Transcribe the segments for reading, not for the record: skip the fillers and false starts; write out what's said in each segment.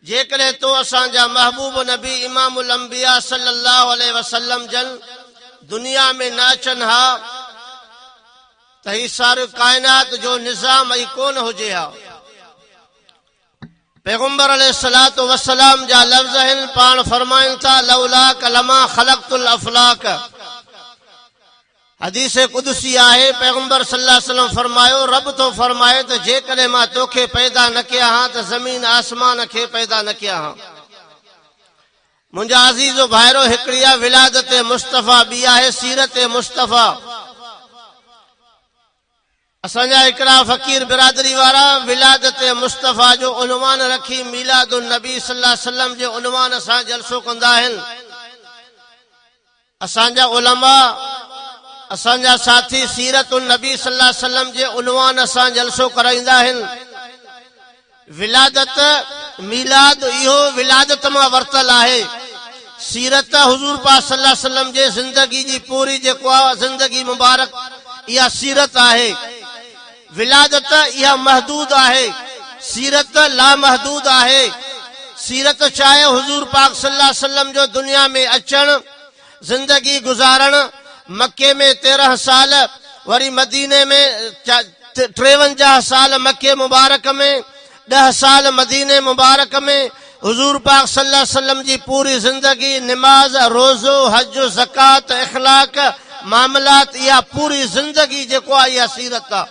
جيڪڏهن تو اسان جا محبوب نبي امام الانبياء صلي الله عليه وسلم جن دنيا ۾ نه اچن ها ته هي سارو ڪائنات جو نظام ئي ڪونه هجي ها. پيغمبر عليه الصلوة والسلام جا لفظ آهن، پاڻ فرمائن ٿا، لولاک لما خلقت الافلاک. حديث قدسي آهي، پيغمبر صلي الله عليه وسلم فرمايو، رب ٿو فرمائي ته جيڪڏهن مان توکي پيدا نه ڪيان ها ته زمين آسمان کي پيدا نه ڪيان ها. منهنجا عزيزو ڀائرو هڪڙي آهي ولادت مصطفيٰ ٻي آهي سيرت مصطفيٰ. اسان جا هڪڙا فقير برادري وارا ولادت مصطفيٰ جو عنوان رکي ميلاد النبي صلي الله عليه وسلم جي عنوان سان جلسو ڪندا آهن. اسان جا علماء، اسان جا ساٿي سيرت النبي صلي الله عليه وسلم جي عنوان سان جلسو ڪرائيندا آهن. ولادت، ميلاد، اهو ولادت مان ورتل آهي. سيرت حضور پاڪ صلي الله عليه وسلم جي زندگي جي پوري جيڪو آهي زندگي مبارڪ اها سيرت آهي. ولادت اها محدود آهي. سيرت لامحدود آهي. سيرت ڇا آهي؟ حضور پاڪ صلي الله عليه وسلم جو دنيا ۾ اچڻ، زندگي گذارڻ، مڪي ۾ 13 سال، وري مديني ۾ 53 سال مڪي مبارڪ ۾، 10 سال مديني مبارڪ ۾، حضور پاڪ صلي الله عليه وسلم جي پوري زندگي، نماز، روزو، حج، زڪوات، اخلاق، معاملات اها پوري زندگي جيڪو آهي اها سيرت آهي.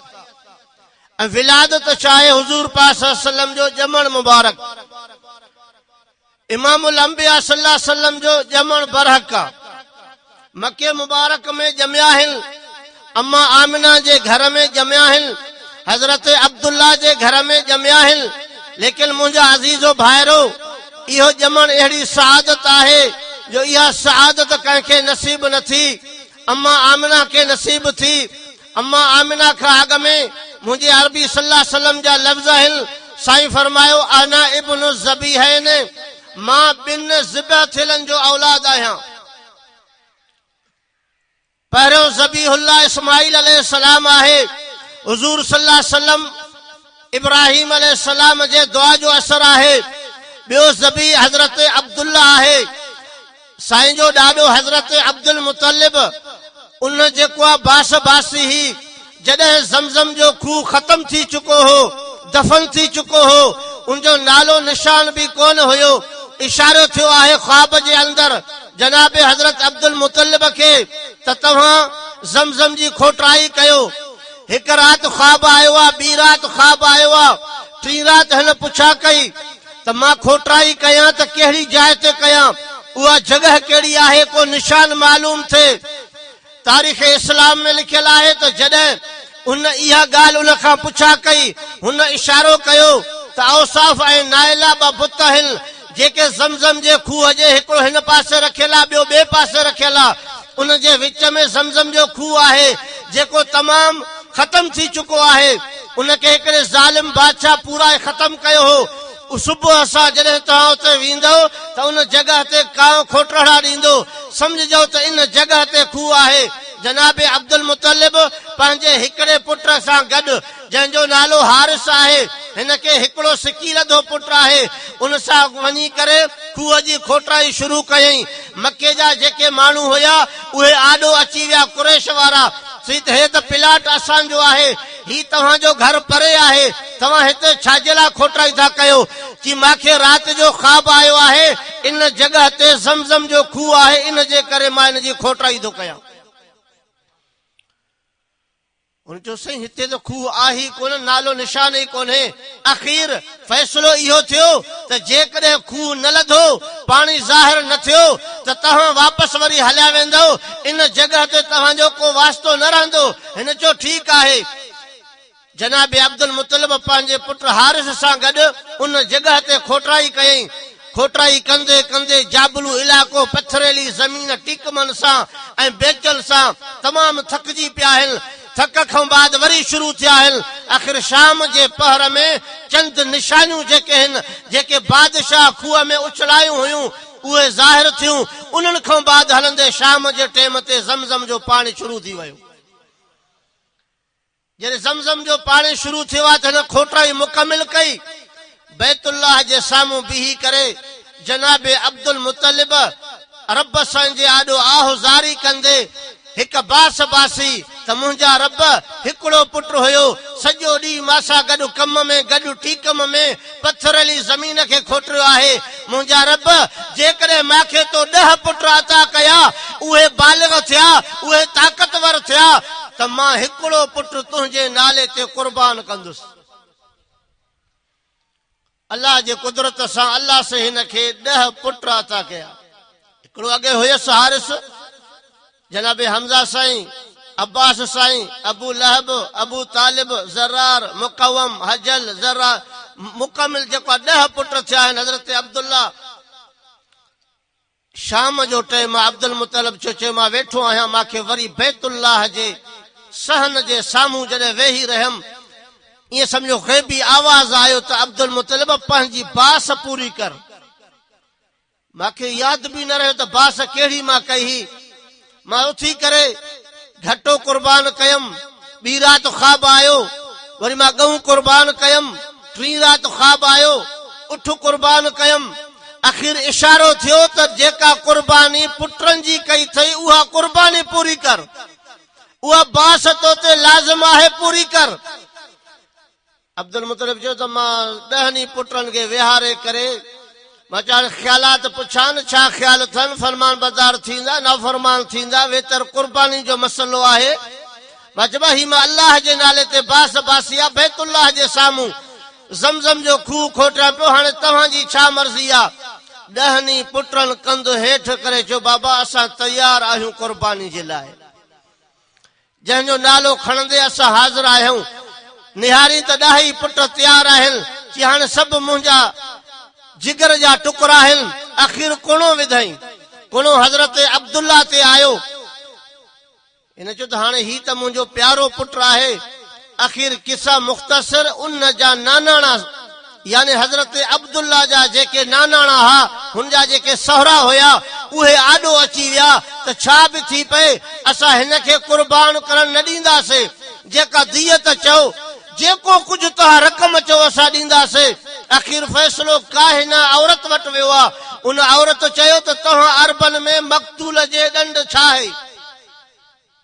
۽ ولادت ڇا آهي؟ حضور پاڪ صلي الله عليه وسلم جو ڄمڻ مبارڪ. امام الانبياء صلي الله عليه وسلم جو ڄمڻ برحق آ. مڪي مبارڪ ۾ ڄميا آهن. اما آمنه جي گهر ۾ ڄميا آهن. حضرت عبدالله جي گهر ۾ ڄميا آهن. ليڪن منهنجا عزيزو ڀائرو! اهو ڄمڻ اهڙي سعادت آهي جو اها سعادت ڪنهن کي نصيب نه ٿي. اما آمنه کي نصيب ٿي. اما آمنه کان اڳ ۾ منهنجي عربي صلي الله عليه وسلم جا لفظ آهن، سائين فرمايو، انا ابن الذبيحين، مان ٻن ذبح ٿيلن جو اولاد آهيان. پهريون ذبيح الله اسماعيل عليه السلام آهي، حضور صلي الله عليه وسلم ابراهيم عليه السلام جي دعا جو اثر آهي، ٻيو ذبيح حضرت عبدالله آهي، سائين جو ڏاڏو حضرت عبدالمطلب ان جيڪو آ باس باسي هي جڏهن زمزم جو کوهه ختم ٿي چڪو هو دفن ٿي چڪو هو ان جو نالو نشان به ڪونه هيو اشارو ٿيو آهي خواب جي اندر جناب حضرت عبدالمطلب کي ته توهان زمزم جي کوٽرائي ڪيو هڪ رات خواب آيو آ ٻي رات خواب آيو آ ٽين رات هن پڇا ڪئي ته مان کوٽرائي ڪيان ته ڪهڙي جاء تي ڪيان، اها جڳهه ڪهڙي آهي، ڪو نشان معلوم ٿئي. تاريخ اسلام ۾ لکيل آهي ته جڏهن هن اها ڳالهه ان کان پڇا ڪئي، هن اشارو ڪيو ته اوصاف ۽ نائله ٻه بت آهن، جيڪي زمزم جي کوهه جي هڪڙو هن پاسي رکيل آهي، ٻيو ٻئي پاسي رکيل آهي، ان جي وچ ۾ زمزم جو کوهه آهي، جيڪو تمام ختم ٿي چڪو آهي. ان کي هڪڙي ظالم بادشاهه پورائي ختم ڪيو هو. صبح سان جڏهن توهان اتي ويندؤ ته ان جڳهه تي ڪانء کوٽرهڙا ڏيندو، سمجهجو ته ان جڳهه تي کوهه آهي. جناب عبدالمطلب پنهنجي هڪڙي پٽ سان گڏ، جنهن جو نالو حارث آهي، هن کي هڪڙو سڪيلڌو پٽ آهي، ان سان وڃي ڪري کوهه جي کوٽرائي شروع ڪيائين. مڪي جا جيڪي ماڻهو هيا، اهي آڏو اچي ويا، قريش وارا، چي ته هي ته پلاٽ اسان جو آهي، هي توهان جو گهر پري آهي، توهان هتي ڇا جي لاء کوٽرائي ٿا ڪيو؟ چي مان کي رات جو خواب آيو آهي، ان جڳهه تي زمزم جو کوهه آهي، ان جي ڪري مان ان جي کوٽرائي ٿو ڪيان. هن چيو، سائين هتي ته کوهه آهي ئي ڪونه، نالو نشان ئي ڪونهي. اخير فيصلو اهو ٿيو ته جيڪڏهن کوهه نه لڌو، پاڻي ظاهر نه ٿيو ته توهان واپس وري هليا ويندؤ، ان جڳهه تي توهان جو ڪو واسطو نه رهندو. هن چيو، ٺيڪ آهي. جناب عبدالمطلب پنهنجي پٽ حارث سان گڏ ان جڳهه تي کوٽرائي ڪيائين. کوٽرائي ڪندي ڪندي جابلو علائقو پٿريلي زمين ٽيڪمن سان ۽ بيچن سان تمام ٿڪجي پيا آهن. ٿڪ کان بعد وري شروع ٿيا آهن. آخر شام جي پهر ۾ چند نشانيون جيڪي هن جيڪي بادشاهه کوهه ۾ اڇلايون هيون اهي ظاهر ٿيون. انهن کان بعد هلندي شام جي ٽيم تي زمزم جو پاڻي شروع ٿي ويو. جڏهن زمزم جو پاڻي شروع ٿيو آهي ته هن کوٽائي مڪمل ڪئي. بيت الله جي سامهون بيهي ڪري جناب عبدالمطلب رب سائين جي آڏو آه زاري ڪندي هڪ باس باسي ته منهنجا رب هڪڙو پٽ هيو سڄو ڏينهن مان سان گڏ ڪم ۾ گڏ ٽيڪم ۾ پٿريلي زمين کي کوٽريو آهي منهنجا رب جيڪڏهن مان کي تو ڏهه پٽ عطا ڪيا اهي بالغ ٿيا اهي طاقتور ٿيا ته مان هڪڙو پٽ تنهنجي نالي تي قربان ڪندس. الله جي قدرت سان الله سائين هن کي ڏهه پٽ عطا ڪيا. هڪڙو اڳي هيس حارث، جناب حمزه سائين، عباس سائين، ابو لهب، ابو طالب، ضرار، مقوم، هجل، ذرا، مڪمل جيڪو آهي ڏهه پٽ ٿيا آهن حضرت عبدالله. شام جو ٽيم عبدالمطلب چيو چي مان ويٺو آهيان مان کي وري بيت الله جي صحن جي سامهون جڏهن ويهي رهيم ائين سمجهو غيبي آواز آيو ته عبدالمطلب پنهنجي باس پوري ڪر مان کي ياد به نه رهيو ته باس ڪهڙي مان ڪئي هئي مان اٿي ڪري گهٽو قربان ڪيم ٻي رات خواب آيو وري مان ڳئون قربان ڪيم ٽين رات خواب آيو اٺ قربان ڪيم اخير اشارو ٿيو ته جيڪا قرباني پٽن جي ڪئي اٿئي اها قرباني پوري ڪر اها باس تو تي لازم آهي پوري ڪر. عبدالمطلب چيو ته مان ڏهن ئي پٽن کي ويهاري ڪري مان چيو هاڻي خيالات پڇان ڇا خيال اٿن فرمانبردار ٿيندا نافرمان ٿيندا ويتر قرباني جو مسئلو آهي مان چيو هي مان الله جي نالي تي باس باسي آ بيت الله جي سامهون زمزم جو کوهه کوٽيان پيو هاڻي توهان جي ڇا مرضي آ ڏهن ئي پٽن ڪنڌ هيٺ ڪري چيو بابا اسان تيار آهيون قرباني جي لاء جنهن جو نالو کڻندي اسان حاضر آهيون. نهارين ته ڏهه ئي پٽ تيار آهن. چي هاڻي سڀ منهنجا جگر جا ٽڪرا آهن. اخير ڪڻو وڌائين. ڪڻو حضرت عبدالله تي آيو. هن چيو ته هاڻي هي ته منهنجو پيارو پٽ آهي. اخير قصه مختصر ان جا ناناڻا يعني حضرت عبدالله جا جيڪي ناناڻا ها، هن جا جيڪي سهرا هيا، اهي آڏو اچي ويا ته ڇا به ٿي پئي، اسان هن کي قربان ڪرڻ نه ڏينداسين، جيڪا ديت چئو، جيڪو ڪجهه توهان رقم چئو اسان ڏينداسين. اخير فيصلو ڪاهنه عورت وٽ ويو آ، ان عورت چيو ته توهان عربن ۾ مقتول جي ڏنڊ ڇا آهي؟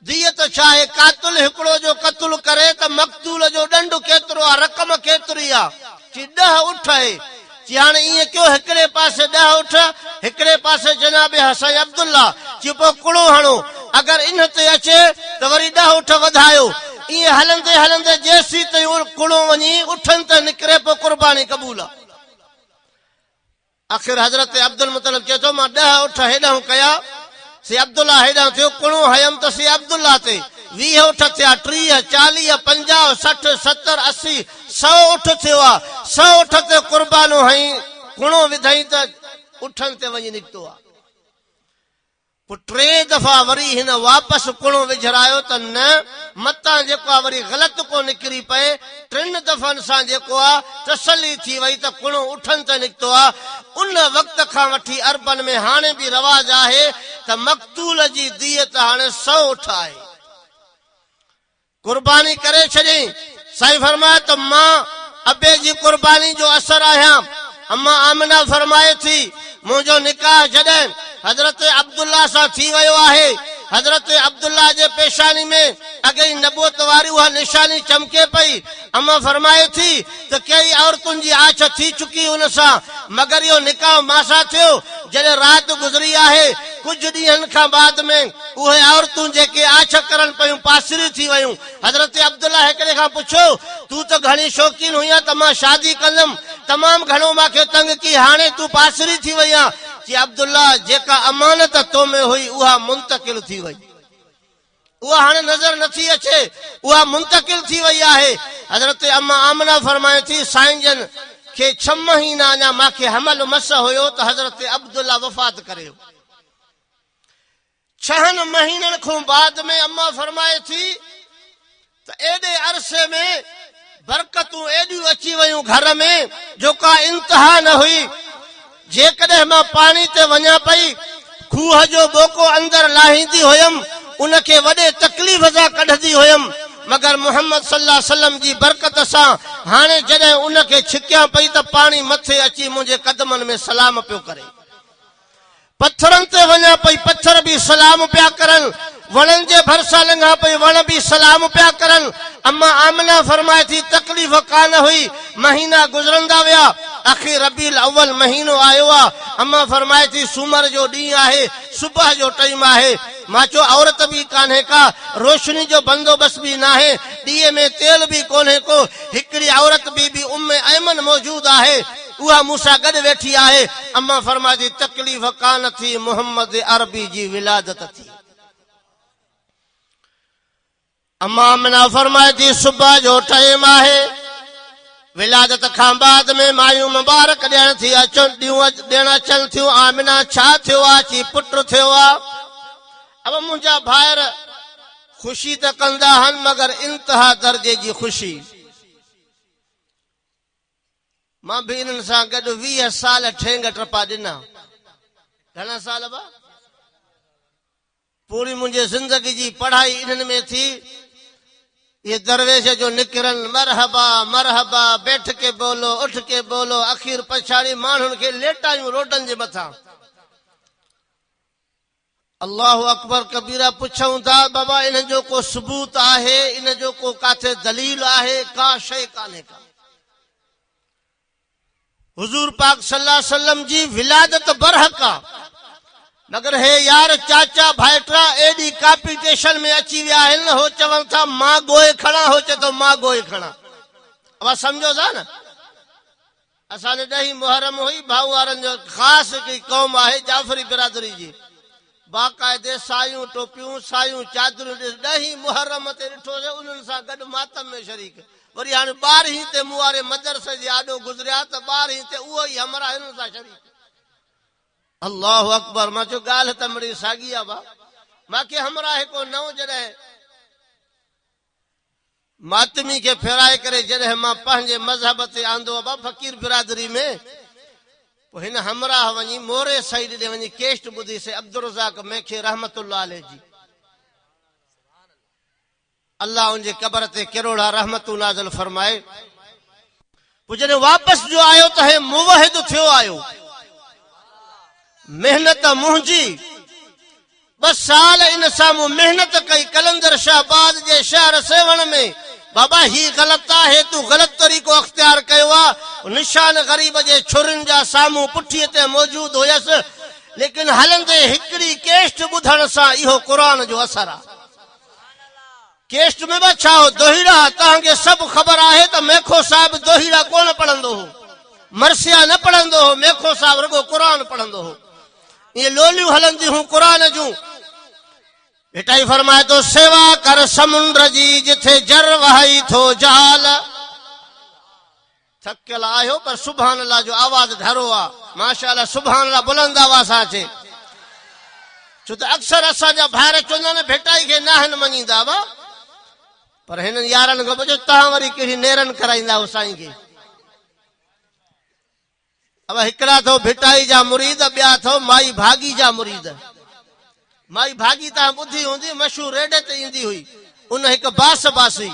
ديت ڇا آهي؟ قاتل هڪڙو جو قتل ڪري ته مقتول جو ڏنڊ ڪيترو آ، رقم ڪيتري آ؟ چي ڏهه اٺ آهي. چي هاڻي ائين ڪيو هڪڙي پاسي ڏهه اٺ، هڪڙي پاسي جناب سائين عبدالله. چي پوء ڪڙو هڻو، اگر ان تي اچي ته وري ڏهه اٺ وڌايو. ائين هلندي هلندي جيسيتائين ڪڙو وڃي اٺن تي نڪري پوء قرباني قبول آ. آخر حضرت عبدالمطلب چئي ٿو، مان ڏهه اٺ هيڏانهن ڪيا، سي عبدالله هيڏانهن ٿيو، ڪڻو هنيم ته سي عبدالله تي، 20 اٺ ٿيا، 30، 40، 50، 60، 70، 80، سئو اٺ ٿيو آ، سئو اٺ تي قربانو هنئي، ڪڻو وڌائين ته اٺن تي وڃي نڪتو آ. پوء ٽئين دفعا وري هن واپس ڪڻو وجهرايو ته نه، متان جيڪو آ وري غلط ڪو نڪري پئي. ٽن دفعن سان جيڪو آ تسلي ٿي وئي ته ڪڻو اٺن تي نڪتو آ. ان وقت کان وٺي عربن ۾ هاڻي به رواج آهي ته مقتول جي ديت هاڻي سئو اٺ آهي. قرباني ڪري ڇڏيائين. سائين فرمايو ته مان ابي جي قرباني جو اثر آهيان. اما آمنه فرمائي ٿي، منهنجو نڪاح جڏهن حضرت عبدالله سان ٿي ويو آهي، حضرت عبدالله جي پيشاني ۾ اڳئين نبوت واري اها نشاني چمڪي پئي. اما فرمائي ٿي ته ڪيئي عورتن جي آڇ ٿي چڪي ان سان، مگر اهو نڪاح مان سان ٿيو. جڏهن رات گذري آهي، ڪجهه ڏينهن کان بعد ۾ اهي عورتون جيڪي آڇ ڪرڻ پيون پاسريون ٿي ويون. حضرت عبدالله هڪڙي کان پڇيو، تون ته گهڻي شوقين هئين ته مان شادي ڪندم، تمام گهڻو مان کي تنگ ڪيئي، هاڻي تون پاسري ٿي وئي آن. چي عبدالله جيڪا امانت تو ۾ هئي اها منتقل ٿي وئي. اها هاڻي نظر نٿي اچي، اها منتقل ٿي وئي آهي. حضرت اما آمنه فرمائي ٿي، سائين جن کي ڇهه مهينا اڃا مان کي حمل مس هيو ته حضرت عبدالله وفات ڪري ويو. ڇهن مهينن کان بعد ۾ اما فرمائي ٿي ته ايڏي عرصي ۾ برڪتون ايڏيون اچي ويون گهر ۾ جو ڪا انتها نه هئي. جيڪڏهن مان پاڻي تي وڃان پئي، کوهه جو ٻوڪو اندر لاهيندي هيم، ان کي وڏي تڪليف سان ڪڍندي هيم. مگر محمد صلي الله عليه وسلم جي برڪت سان هاڻي جڏهن ان کي ڇڪيان پئي ته پاڻي مٿي اچي منهنجي قدمن ۾ سلام پيو ڪري. پٿرن تي وڃان پئي پٿر به سلام پيا ڪرن، وڻن جي ڀرسان لنگهان پئي وڻ به سلام پيا ڪرن. اما آمنه فرمائي ٿي تڪليف ڪانه هئي، مهينا گذرندا ويا، اخير ربيع الاول مهينو آيو آ، اما فرمائي ٿي سومر جو ڏينهن آهي، صبح جو ٽئيم آهي، مان چيو عورت به ڪانهي ڪا، روشني جو بندوبست به ناهي، ڏيئي ۾ تيل به ڪونهي ڪو، هڪڙي عورت بي بي ام ايمن موجود آهي، اها مون سان گڏ ويٺي آهي، امان فرمائي ٿي، تڪليف ڪانه ٿي، محمد عربي جي ولادت ٿي. امان آمنه فرمائي ٿي، صبح جو ٽائيم آهي، ولادت کان بعد ۾ مايون مبارڪ ڏيڻ ٿي اچن، ڏيڻ اچن ٿيون، آمنه ڇا ٿيو آ؟ چي پٽ ٿيو آ. اب منهنجا ڀائر خوشي ته ڪندا آهن مگر انتها درجي جي خوشي. مان به انهن سان گڏ 20 سال ٺينگ ٽپا ڏنا. گهڻا سال با؟ پوري منهنجي زندگي جي پڙهائي انهن ۾ ٿي. اهي درويش جو نڪرن، مرحبا، مرحبا، بيٺ ڪي بولو، اٺ ڪي بولو، اخير پڇاڙي ماڻهن کي ليٽايون روڊن جي مٿان. الله اڪبر ڪبيرا پڇون ٿا بابا ان جو ڪو ثبوت آهي ان جو ڪو ڪاٿي دليل آهي ڪا شيء ڪانهي ڪا حضور پاڪ صلي الله عليه وسلم جي ولادت برحق آ مگر هي يار چاچا ڀائٽا ايڏي ڪامپيٽيشن ۾ اچي ويا آهن هو چون ٿا مان گوئي کڻان هو چئي ٿو مان گوئي کڻان اوهان سمجهو ٿا نه اسان جي ڏهين محرم هئي، ڀائو وارن جو خاص هڪڙي قوم آهي جعفري برادري جي، باقاعدي سايون ٽوپيون، سايون چادرون ڏس ڏهين محرم تي ڏٺوسين انهن سان گڏ ماتم ۾ شريڪ، وري هاڻي ٻارهين تي مون واري مدرسي جي آڏو گذريا ته ٻارهين تي اهو ئي همراهه هنن سان شريڪ. الله اڪبر مان چيو ڳالهه ته مڙئي ساڳي آ ڀا، مان کي همراهه ڪو نئون جڏهن. ماتمي کي ڦيرائي ڪري جڏهن مان پنهنجي مذهب تي آندو ابا فقير برادري ۾ پوء هن همراهه وڃي موري سائيڊ ڏي وڃي ڪيسٽ ٻڌي سي عبدالرزاق ميکي رحمت الله عليه جي الله ان جي قبر تي ڪروڙها رحمتون نازل فرمائي پوء جڏهن واپس جو آيو ته هي موحد ٿيو آيو. محنت منهنجي ٻه سال ان سان مون محنت ڪئي قلندر شهباز جي شهر سيوهڻ ۾ بابا هي غلط آهي تون غلط طريقو اختيار ڪيو آ نشان غريب جي ڇرين جا سامهون پٺيء تي موجود هيس ليڪن هلندي هڪڙي ڪيسٽ ٻڌڻ سان اهو قرآن جو اثر آ. ڪيسٽ ۾ به ڇا هو دوهيڙا توهان کي سڀ خبر آهي ته ميکو صاحب دوهيڙا ڪونه پڙهندو هو مرثيا نه پڙهندو هو ميکو صاحب رڳو قرآن پڙهندو هو ائين لوليون هلنديون هون قرآن جون ڀٽائي فرمائي ٿو سيوا ڪر سمنڊ جي جٿي جر وهئي ٿو جال ٿڪيل آهيو پر سبحان الله جو آواز ڍرو آ ماشاء الله سبحان الله بلند آواز سان اچي ڇو ته اڪثر اسان جا ڀائر چوندا آهن ڀٽائي کي ناهن مڃيندا وا پر هنن يارن کان پڇو تهان وري ڪهڙي نيرن ڪرائيندا آهيو سائين کي اب هڪڙا اٿو ڀٽائي جا مريد ٻيا اٿو مائي ڀاڳي جا مريد مائي ڀاڳي تهان ٻڌي هوندي مشهور ريڊي تي ايندي هئي ان هڪ باس باسي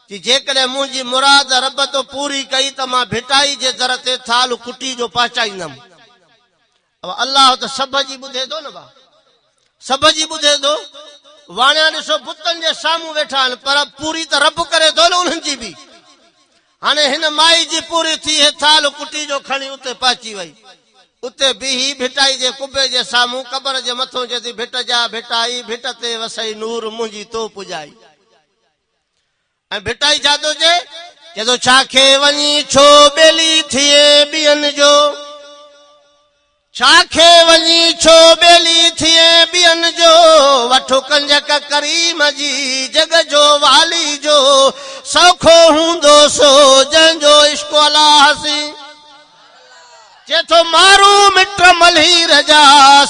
چي جيڪڏهن منهنجي مراد رب تو پوري ڪئي ته مان ڀٽائي جي در تي ٿالهه ڪٽي جو پهچائيندم. اب الله ته سڀ جي ٻڌي ٿو نه ڀا. سڀ جي ٻڌي ٿو. واڻيا ڏسو بتن جي سامهون ويٺا آهن پر پوري ته رب ڪري ٿو نه انهن جي به. هاڻي هن مائي جي پوري ٿي هي ٿالهه ڪٽي جو کڻي اتي پهچي وئي. اتي بيهي ڀٽائي جي قبي جي سامهون قبر جي مٿون چئي ٿي ڀٽ جا ڀٽائي ڀٽ تي وسئي نور منهنجي تو پڄائي. ۽ ڀٽائي ڇا ٿو چئي؟ چئي ٿو ڇا کي وڃي ڇو ٻيلي ٿئين ٻين جو، ڇا کي وڃي ڇو ٻيلي ٿئين ٻين جو، وٺ ڪنجڪ ڪريم جي جڳ جو والي جو، سوکو هوندو سو جنهن جو عشق الله سين. چئي ٿو مارو مٽ ملهير جا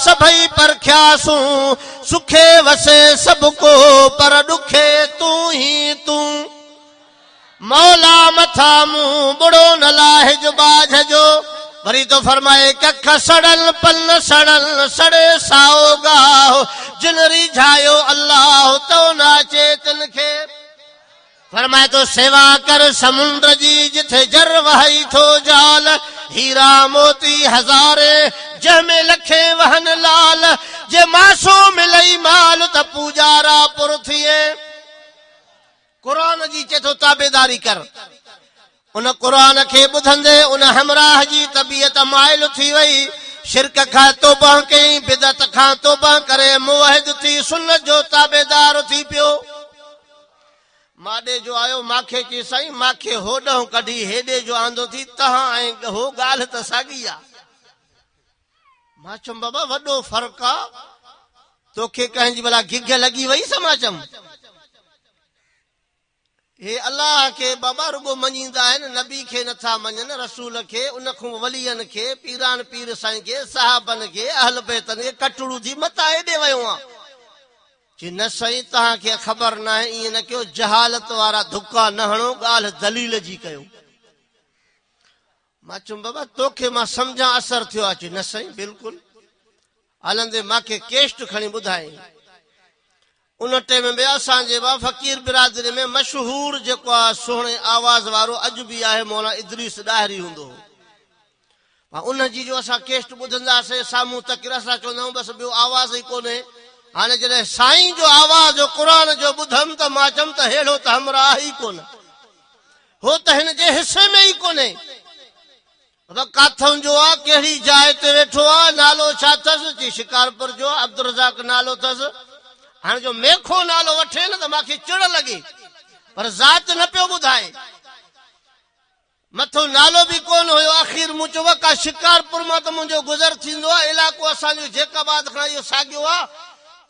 سڀئي پرکياسون، سکي وسي سڀ ڪو پر ڏکي تون ئي تون. مولا مٿان مون ٻڙو نه لاهج ٻاجهه جو. وري ٿو فرمائي ڪک سڙن پن سڙن سڙي سائو گاهه، جن ريجهايو الله تو نه اچي تن کي. فرمائي ٿو، سيوا ڪر سمنڊ جي جٿي جر وهئي ٿو جال، هيرا موتي هزارين جنهن ۾ لکين وهن لال، جي ماسو ملئي مال ته پوڄارا پر ٿئين. قرآن جي چئي ٿو تابعداري ڪر. ان قرآن کي ٻڌندي ان همراهه جي طبيعت مائل ٿي وئي، شرڪ کان توبه ڪيائين، بدعت کان توبه ڪري موحد ٿي سنت جو تابعدار ٿي پيو. ماڏي جو آيو ماکي چي سائين ماکي هوڏهون ڪڍي هيڏي جو آندو ٿي تهان ۽ هو ڳالهه ته ساڳي آ. مان چيم بابا وڏو فرق آ توکي ڪنهن جي ڀلا گگهه لڳي وئي سا مان چيم هي الله کي بابا رڳو مڃيندا آهن نبي کي نٿا مڃن رسول کي ان کان ولين کي پيران پير سائين کي صحابن کي اهل بيتن کي ڪٽڙو ٿي متان هيڏي ويو آن. چي نه سائين توهان کي خبر ناهي ائين نه ڪيو جهالت وارا ڌڪا نه هڻو ڳالهه دليل جي ڪيو. مان چيم بابا توکي مان سمجهان اثر ٿيو آ چي نه سائين بلڪل هلندي مان کي ڪيسٽ کڻي ٻڌائين ان ٽيم ۾ اسان جي با فقير برادري ۾ مشهور جيڪو آ سهڻي آواز وارو اڄ به آهي مولانا ادريس ڏاهري هوندو هو ان جي جو اسان ڪيسٽ ٻڌنداسين سامهون تڪڙ اسان چوندا آهيون بس ٻيو آواز ئي ڪونهي هاڻي جڏهن سائين جو آواز جو قرآن جو ٻڌم ته مان چيم ته ههڙو ته همراهه ئي ڪونه هو ته هن جي حصي ۾ ئي ڪونهي. بابا ڪاٿئون جو آ، ڪهڙي جاء تي ويٺو آ، نالو ڇا اٿس؟ چي شڪارپور جو آ، عبدالرزاق نالو اٿس. هاڻي جو ميکو نالو وٺي نه ته مان کي چڙ لڳي، پر ذات نه پيو ٻڌائي. مٿو نالو به ڪونه هيو. اخير مون چيو ڪا شڪارپور مان ته منهنجو گذر ٿيندو آ، علائقو اسان جو جيڪب آباد کان اهو ساڳيو آ.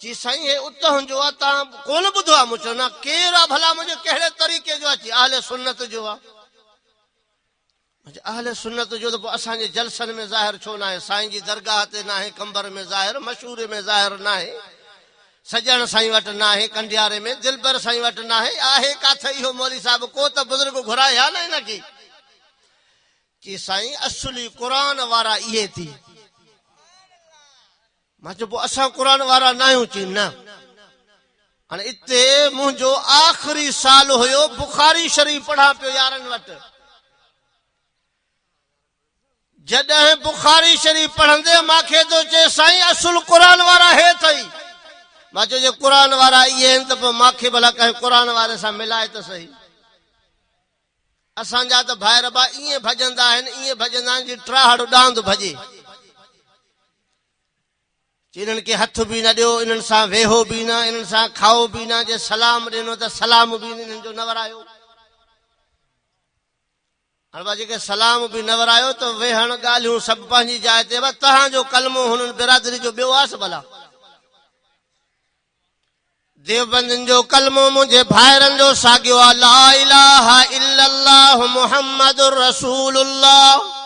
چي سائين هي اتهن جو آ توهان ڪونه ٻڌو آ؟ مون چيو نه ڪير آ ڀلا منهنجو ڪهڙي طريقي جو آ؟ چي اهل سنت جو آ. مان چيو اهل سنت جو ته پوء اسان جي جلسن ۾ ظاهر ڇو ناهي؟ سائين جي درگاهه تي ناهي، قمبر ۾ ظاهر، مشوري ۾ ظاهر ناهي، سڄڻ سائين وٽ ناهي، ڪنڊياري ۾ دلبر سائين وٽ ناهي، آهي ڪاٿي اهو مولوي صاحب ڪو ته بزرگ گهرائي ها نه هن کي. چي سائين اصلي قرآن وارا اهي ٿي. مان چيو پوء اسان قرآن وارا ناهيون؟ چي نه. هاڻي اتي منهنجو آخري سال هيو بخاري شريف پڙهان پيو يارن وٽ. جڏهن بخاري شريف پڙهندي مان کي ٿو چئي سائين اصل قرآن وارا هي اٿئي. مان چيو جي قرآن وارا اهي آهن ته پوء مان کي ڀلا ڪنهن قرآن واري سان ملائي ته سهي. اسان جا ته ڀائر با ائين ڀڄندا آهن ائين ڀڄندا آهن جيئن ٽاهڙ ڏاند ڀڄي. چي انهن کي هٿ به نه ڏيو، انهن سان ويهو به نه، انهن سان کائو به نه، جي سلام ڏنو ته سلام به انهن جو نه ورايو. هاڻ با جيڪي سلام به نه ورايو ته ويهڻ ڳالهيون سڀ پنهنجي جاء تي با تهان جو ڪلمو هنن برادري جو ٻيو آس ڀلا. ديوبندين جو ڪلمو منهنجي ڀائرن جو ساڳيو آ لا اله الا الله محمد رسول الله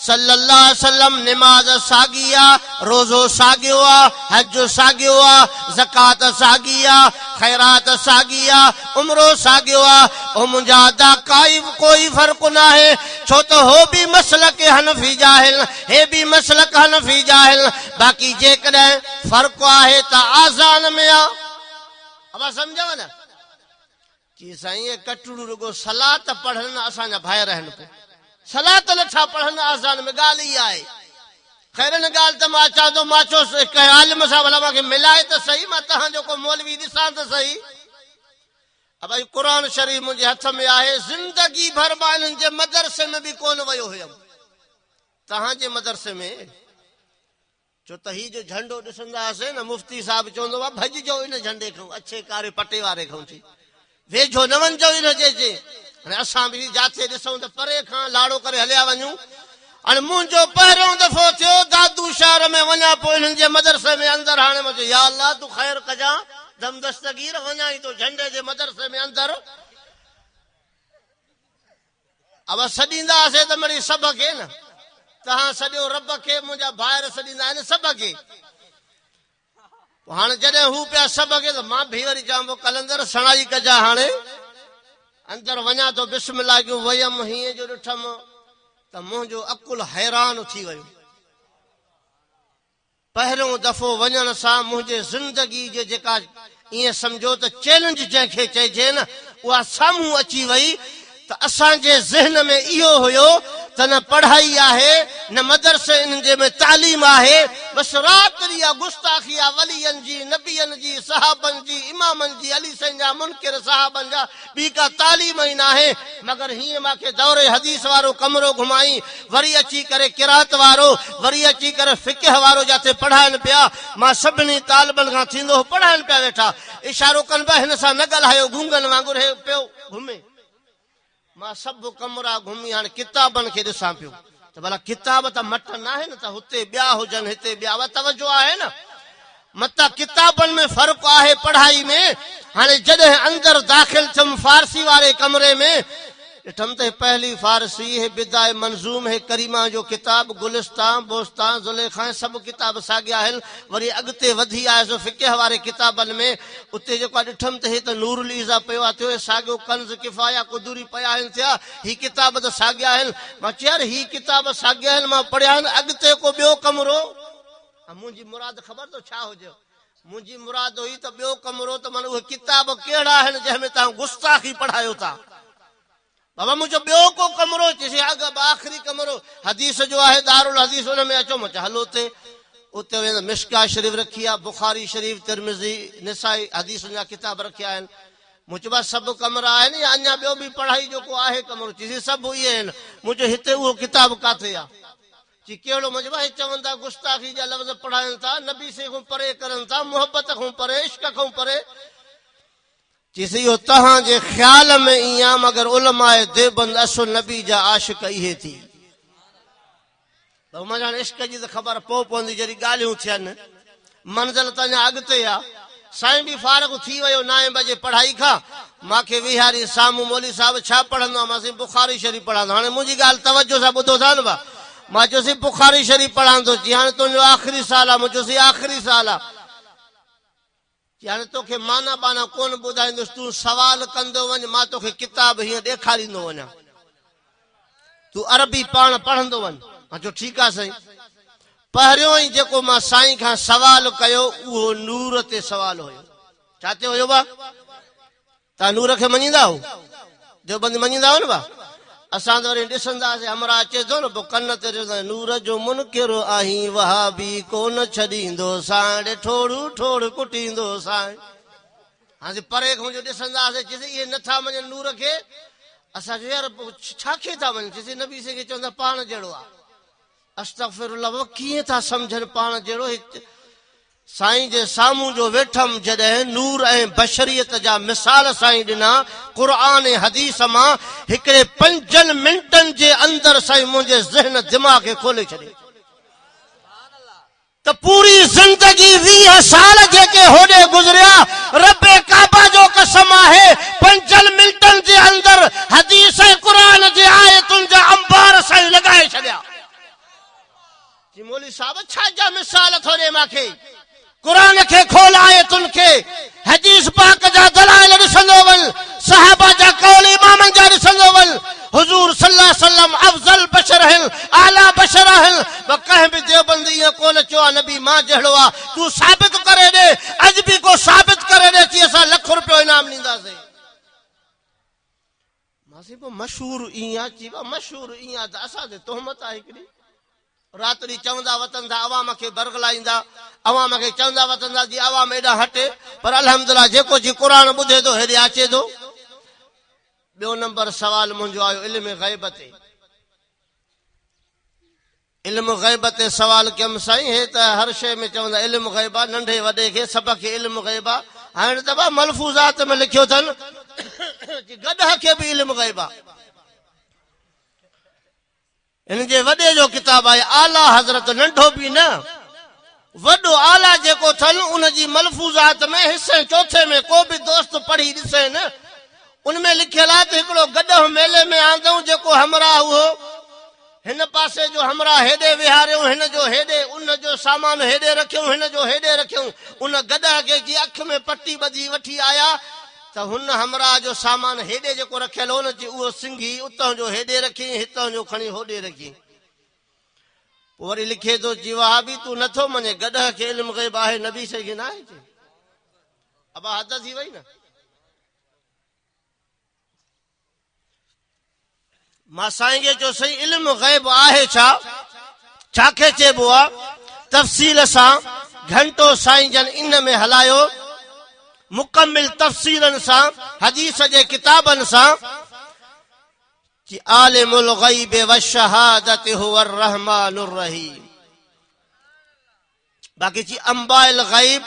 صلي الله عليه وسلم نماز ساڳي آ روزو ساڳيو آ حج ساڳيو آ زڪوات ساڳي آ خيرات ساڳي آ عمرو ساڳيو آ او منهنجا ادا ڪائي ڪوئي فرق ناهي ڇو ته هو به مسلڪ حنفي جا آهن هي به مسلڪ حنفي جا آهن باقي جيڪڏهن فرق آهي ته آذان ۾ آ. ابا سمجهيو نه؟ چي سائين اهي ڪٽڙو رڳو صلات پڙهن نه اسان جا ڀائر آهن پو صلات نٿا پڙهن آذان ۾ ڳالهه اها آهي خير ان ڳالهه ته مان اچان ٿو مان چيو ڪنهن عالم سان ڀلا مان کي ملائي ته سهي مان تهان جو ڪو مولوي ڏسان ته سهي ابا هي قرآن شريف منهنجي هٿ ۾ آهي زندگي ڀر مان انهن جي مدرسي ۾ به ڪونه ويو هيم تهان جي مدرسي ۾ ڇو ته هي جو جهنڊو ڏسندا هئاسين نه مفتي صاحب چوندو هو ڀڄجو ان جهنڊي کان اڇي ڪاري پٽي واري کان چي ويجهو نه وڃجو ان جي چي هاڻي اسان به جاٿي ڏسون ته پري کان لاڙو ڪري هليا وڃون هاڻي منهنجو پهريون دفعو ٿيو دادو شهر ۾ وڃان پوء انهن جي مدرسي ۾ اندر هاڻي مان چيو يا الله تون خير ڪجان دم دستگير وڃان ئي ٿو جهنڊي جي مدرسي ۾ اندر ابا سڏيندا هئاسين ته مڙئي سڀ کي نه توهان سڏيو رب کي منهنجا ڀائر سڏيندا آهن سڀ کي پوء هاڻي جڏهن هو پيا سڀ کي ته مان به وري چوان پيو قلندر سڻائي ڪجا هاڻي اندر وڃان ٿو بسم الله ڪيون ويم هيئن جو ڏٺم ته منهنجو عقل حيران ٿي ويو پهريون دفعو وڃڻ سان منهنجي زندگي جي جيڪا ائين سمجهو ته چئلينج جنهن کي چئجي نه اها سامهون اچي وئي ته اسان جي ذهن ۾ اهو هيو ته نه پڙهائي آهي نه مدرسي انهن جي ۾ تعليم آهي بس رات ڏينهن اها گستاخي آ ولين جي نبين جي صحابن جي امامن جي علي سائين جا منڪر صحابن جا ٻي ڪا تعليم ئي ناهي مگر هيئن مان کي دور حديث وارو ڪمرو گهمائين وري اچي ڪري قرات وارو وري اچي ڪري فقه وارو جاتي پڙهائن پيا مان سڀني طالبن کان ٿيندو هو پڙهائن پيا ويٺا اشارو ڪن پيا هن سان نه ڳالهايو گونگن وانگر هي پيو گهمي. مان سڀ ڪمرا گهمي هاڻي ڪتابن کي ڏسان پيو ته ڀلا ڪتاب ته مٽ ناهن ته هتي ٻيا هجن هتي ٻيا اها توجه آهي نه متان ڪتابن ۾ فرق آهي پڙهائي ۾ هاڻي جڏهن اندر داخل ٿيم فارسي واري ڪمري ۾ ڏٺم ته هي پهلي فارسي هي بدايه منظوم هي ڪريما جو ڪتاب گلستان بوستان زليخا هي سڀ ڪتاب ساڳيا آهن وري اڳتي وڌي آيس فقه واري ڪتابن ۾ اتي جيڪو آ ڏٺم ته هي ته نور العيزه پيو آ ٿيو هي ساڳيو ڪنز ڪفايه قدوري پيا آهن ٿيا هي ڪتاب ته ساڳيا آهن مان چيو يار هي ڪتاب ساڳيا آهن مان پڙهيا آهن اڳتي ڪو ٻيو ڪمرو ها منهنجي مراد خبر اٿو ڇا هجيو منهنجي مراد هئي ته ٻيو ڪمرو ته معنيٰ اهي ڪتاب ڪهڙا آهن جنهن ۾ توهان گستاخي پڙهايو ٿا بابا منهنجو ٻيو ڪو ڪمرو چيس اڳ آخري ڪمرو حديث جو آهي دارالحديث ان ۾ اچو مون چيو هلو اتي اتي ويندو مشڪا شريف رکي آ بخاري شريف ترمذي نسائي حديثن جا ڪتاب رکيا آهن مون چيو بس سڀ ڪمرا آهن يا اڃا ٻيو به پڙهائي جو ڪو آهي ڪمرو چيس سڀ اهي آهن مون چيو هتي اهو ڪتاب ڪاٿي آ چي ڪهڙو مون چيو هي چون ٿا گستاخي جا لفظ پڙهائن ٿا نبي سين کان پري ڪرن ٿا محبت کان پري عشق کان پري چيس اهو توهان جي خيال ۾ ائين آ مگر علماء ديوبند اصل نبي جا عاشق اهي ٿي. بابا مان هاڻي عشق جي ته خبر پوء پوندي جڏهن ڳالهيون ٿين. منزل ته اڃا اڳتي آ. سائين به فارغ ٿي ويو نائين بجي پڙهائي کان. مان کي ويهاري سامهون مولوي صاحب ڇا پڙهندو آ؟ مان سائين بخاري شريف پڙهان ٿو. هاڻي منهنجي ڳالهه توجه سان ٻڌو ٿا نه ڀا. مان چيو سائين بخاري شريف پڙهان ٿو. چي هاڻي تنهنجو آخري سال آ. مون چيو سائين آخري سال آ. چي هاڻي توکي معنيٰ ٻانا ڪونه ٻڌائيندس، تون سوال ڪندو وڃ، مان توکي ڪتاب هيئن ڏيکاريندو وڃان. تون عربي پاڻ پڙهندو وڃ. مان چيو ٺيڪ آ سائين. پهريون ئي جيڪو مان سائين کان سوال ڪيو اهو نور تي سوال هيو. ڇا تي هيو با؟ توهان نور کي مڃيندا آهو؟ ديوبندي مڃيندا آهو نه با؟ اسان ته وري ڏسنداسين همراهه اچي ٿو نه پوء ڪن تي ڏسندا نور جو منڪر آهين وهابي ڪونه ڇڏيندو سانء ڙي ٺوڙهو ٺوڙهه ڪٽيندو سانء. هاڻي پري کان جو ڏسنداسين چيسين اهي نٿا مڃن نور کي اسان چيو يار پوء ڇا کي ٿا مڃن چيسين نبي سائين کي چوندا پاڻ جهڙو آ. استغفر الله بابا ڪيئن ٿا سمجهن پاڻ جهڙو هي سائين جي سامهون جو ويٺم جڏهن نور ۽ بشريت جا مثال سائين ڏنا قرآن ۽ حديث مان هڪڙي پنجن منٽن جي اندر سائين منهنجي ذهن دماغ کي کولي ڇڏيو ته پوري زندگي 20 سال جيڪي هوڏي گذريا رب ڪعبه جو قسم آهي پنجن منٽن جي اندر حديث ۽ قرآن جي آيتن جا انبار سائين لڳائي ڇڏيا. چي مولوي صاحب ڇا جا مثال ٿو ڏي مانکي قرآن کي کول آيتن کي حديث پاڪ جا دلائل ڏسندو وڃ صحابه جا قول امامن جا ڏسندو وڃ حضور صلي الله عليه وسلم افضل بشر آهن اعليٰ بشر آهن پر ڪنهن به ديوبندي ائين ڪونه چيو آهي نبي مان جهڙو آ تون ثابت ڪري ڏي اڄ به ڪو ثابت ڪري ڏي چي اسان لک روپيو انعام ڏينداسين. مان سائين پوء مشهور ائين آ؟ چي با مشهور ائين آ ته اسان تي تهمت آ هڪڙي. رات ڏينهن چوندا وتن ٿا عوام کي برغلائيندا عوام کي چوندا وتن ٿا جي عوام ايڏانهن هٽي پر الحمدلله جيڪو جي قرآن ٻڌي ٿو هيڏي اچي ٿو. ٻيو نمبر سوال منهنجو آيو علم غيب تي. علم غيب تي سوال ڪيم سائين هي ته هر شيء ۾ چوندا علم غيب آ ننڍي وڏي کي سڀ کي علم غيب آ هاڻي ته با ملفوظات ۾ لکيو اٿن چي گڏهه کي به علم غيب آ هن جي وڏي جو ڪتاب آهي اعليٰ حضرت ننڍو به نه وڏو اعليٰ جيڪو اٿن ان جي ملفوظات ۾ حصي چوٿين ۾ ڪو به دوست پڙهي ڏسي نه ان ۾ لکيل آهي ته هڪڙو گڏهه ميلي ۾ آندئون جيڪو همراهه اهو هن پاسي جو همراهه هيڏي ويهاريئون هن جو هيڏي ان جو سامان هيڏي رکيئون هن جو هيڏي رکيئون ان گڏهه کي جي اک ۾ پٽي ٻڌي وٺي آيا ته هن همراهه جو سامان هيڏي جيڪو رکيل هو نه چي اهو سنگهي اتهون جو هيڏي رکيئين هتهون جو کڻي هوڏي رکيئين. پوء وري لکي ٿو چي وهابي تون نٿو مڃين گڏهه کي علم غيب آهي نبي سائين کي ناهي چي. ابا حد ٿي وئي نه. مان سائين کي چيو سائين علم غيب آهي ڇا؟ ڇا کي چئبو آ؟ تفصيل سان گهنٽو سائين جن ان ۾ هلايو مڪمل تفصيلن سان حديث جي ڪتابن سان چي عالم الغيب والشهادت هو الرحمن الرحيم باقي چي انباء الغيب،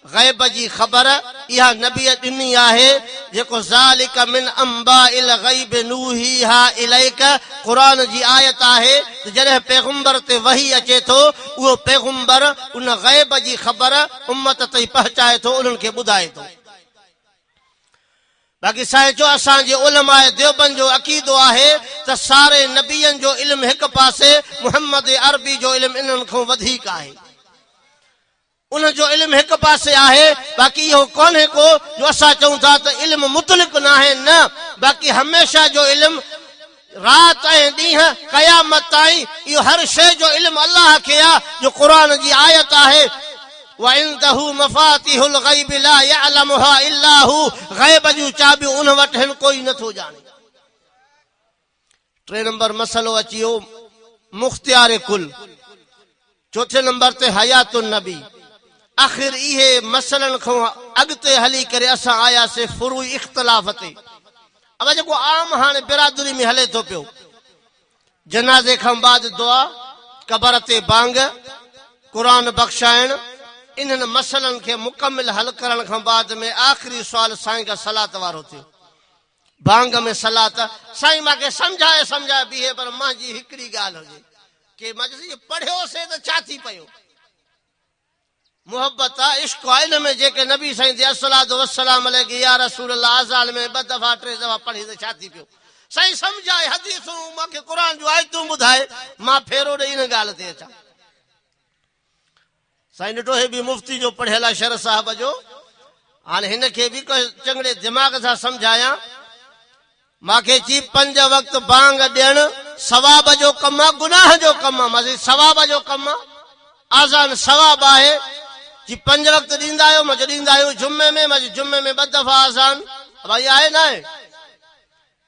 غيب جي خبر، اها نبيء ڏني آهي، جيڪو ذلک من انباء الغيب نوحيها اليک قرآن جي آيت آهي ته جڏهن پيغمبر تي وحي اچي ٿو اهو پيغمبر ان غيب جي خبر امت تائين پهچائي ٿو انهن کي ٻڌائي ٿو. باقي سائين چو اسان جي علماء ديوبند جو عقيدو آهي ته ساري نبين جو علم هڪ پاسي محمد عربي جو علم انهن کان وڌيڪ آهي ان جو علم هڪ پاسي آهي باقي اهو ڪونهي ڪو جو اسان چئون ٿا ته علم مطلق ناهي نه باقي هميشه جو علم رات ۽ ڏينهن قيامت تائين اهو هر شيء جو علم الله کي آ جو قرآن جي آيت آهي وعنده مفاتيح الغيب لا يعلمها الا هو غيب جون چاٻيون ان وٽ هن ڪوئي نه ٿو ڄاڻي. ٽي نمبر مسئلو اچي ويو مختيار ڪل چوٿين نمبر تي حيات النبي آخر اهي مسئلن کان اڳتي هلي ڪري اسان آياسي فروعي اختلاف تي اما جيڪو عام هاڻي برادري ۾ هلي ٿو پيو جنازي کان بعد دعا قبر تي بانگ قرآن بخشائڻ انهن مسئلن کي مڪمل حل ڪرڻ کان بعد ۾ آخري سوال سائين کان صلات وارو ٿيو بانگ ۾ صلات سائين مان کي سمجهائي سمجهائي بيهي پر مانجي هڪڙي ڳالهه هجي ڪي مان چيس اهو پڙهيوسي ته ڇا ٿي پيو محبت آ عشق آ ان ۾ جيڪي نبي سائين تي الصلوة والسلام عليڪ يا رسول الله اذان ۾ ٻه دفعا ٽي دفعا پڙهي ته ڇا ٿي پيو سائين سمجهائي حديثون مان کي قرآن جون آيتون ٻڌائي مان ڦيرو ڏئي ان ڳالهه تي اچان سائين ڏٺو هي به مفتي جو پڙهيل آ شر صاحب جو هاڻي هن کي به چڱڙي دماغ سان سمجهايان مان کي چي پنج وقت بانگ ڏيڻ ثواب جو ڪم آ گناهه جو ڪم آ مان چي ثواب جو ڪم آ آذان ثواب آهي چي پنج وقت ڏيندا آهيو مان چي ڏيندا آهيون جمعي ۾ مان چي جمعي ۾ ٻه دفعا آذان ڀائي آهي نه آهي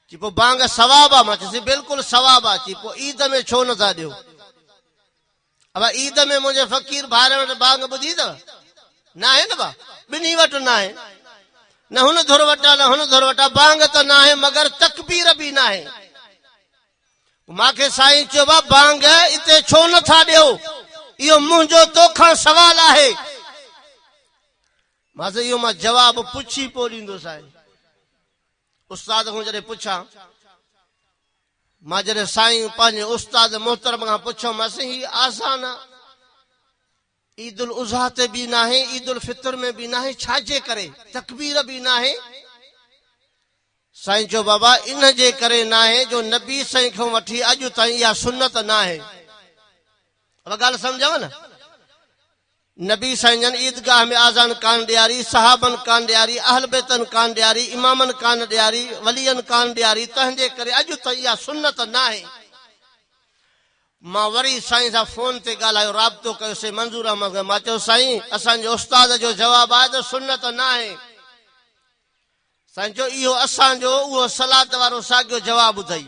چي پوء بانگ ثواب آ مان چيس بلڪل ثواب آ چي پوء عيد ۾ ڇو نٿا ڏيو ابا عيد ۾ منهنجي فقير ڀائرن وٽ بانگ ٻڌي اٿو؟ ناهي نه با، ٻنهي وٽ ناهي. نه هن ڌر وٽ آ نه هن ڌر وٽ آ، بانگ ته ناهي مگر تڪبير به ناهي. مان کي سائين چيو با بانگ اتي ڇو نه ٿا ڏيو؟ اهو منهنجو توکان سوال آهي. مان چيو اهو مان جواب پڇي پوء ڏيندوسانء. استاد کان جڏهن پڇان. مان جڏهن سائين پنهنجي استاد محترم کان پڇيومانس هي آذان عيد الاضحيٰ تي به ناهي عيد الفطر ۾ به ناهي ڇا جي ڪري تڪبير به ناهي سائين چيو بابا ان جي ڪري ناهي جو نبي سائين کان وٺي اڄ تائين اها سنت ناهي اها ڳالهه سمجهو نه نبي سائين جن عيدگاهه ۾ آذان ڪانه ڏياري، صحابن ڪانه ڏياري، اهل بيتن ڪانه ڏياري، امامن ڪانه ڏياري، ولين ڪانه ڏياري، تنهن جي ڪري اڄ تائين اها سنت ناهي. مان وري سائين سان فون تي ڳالهايو، رابطو ڪيو سي منظور احمد کان، مان چيو سائين اسان جي استاد جو جواب آهي ته سنت ناهي. سائين چيو اهو اسان جو اهو صلات وارو ساڳيو جواب اٿئي.